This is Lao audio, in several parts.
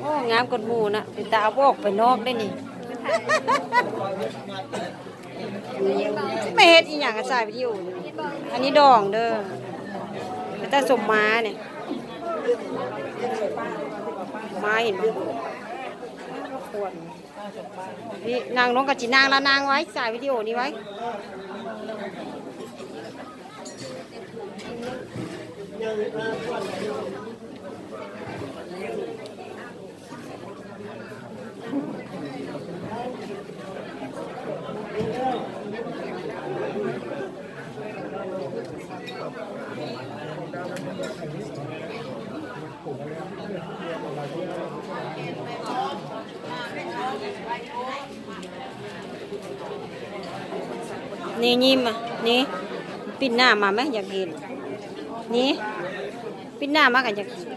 ໂອ້ ງາມກວ່າໝູ່ນະ ເປັນຕາເອົາອອກໄປນອກໄດ້ນີ້. ແມ່ເຮັດອີ່ຫຍັງ ສາຍວິດີໂອນີ້? ອັນນີ້ດອງເດີ ເປັນຕາສົມມານີ້ ມາເຫັນບໍ່? ນີ້ ນັ່ງລົງກໍຊິນັ່ງລະ ນັ່ງໄວ້ ສາຍວິດີໂອນີ້ໄວ້. ນີ້ຍິ້ມມາ ນີ້ ປິ່ນໜ້າມາແມ ຢາກເຫັນ ນີ້ ປິ່ນໜ້າມາກໍຢາກເຫັນ.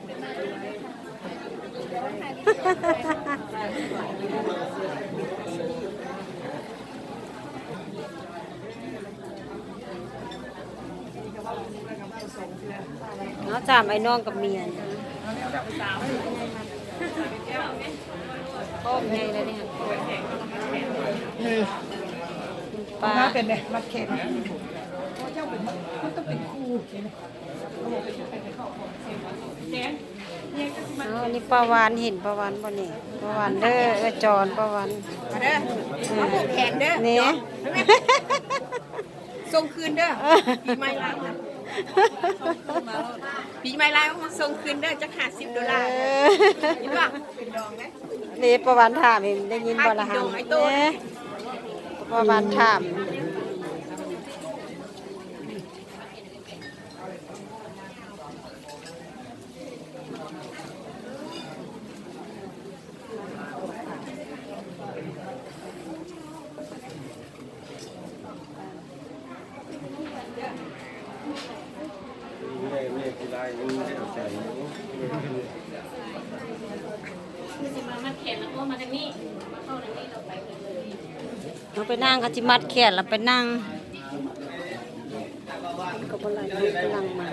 ເນາະ ສາມໄອ້ນ້ອງກັບເມຍ ພ້ອມໃຫຍ່ແລ້ວນີ້ ເອີ ປ້າ ເປັນໄດ ມັດແຂນ ເຈົ້າເປັນ ມັນຕ້ອງເປັນຄູ່. ເອົາ ນີ້ປ້າວານ ເຫັນປ້າວານບໍ່ນີ້? ປ້າວານເດີ ເອື້ອຍຈອນ ປ້າວານ ມາເດີ ມາຜູກແຂນເດີ ນີ້ ສົ່ງຄືນເດີ ປີໃໝ່ລາວ ປີໃໝ່ລາວ ສົ່ງຄືນເດີ ຈັກຫ້າສິບໂດລາ ເອີ ເຫັນບໍ່? ເປັນດອງເດ້ ນີ້ປ້າວານຖາມ ເຫັນໄດ້ຍິນບໍ່ລະຫາ? ນີ້ ປ້າວານຖາມ. ເຮົາໄປນັ່ງ ເຂົາຊິມັດແຂນແລ້ວໄປນັ່ງ ກໍບໍ່ໄດ້ ກຳລັງມາ.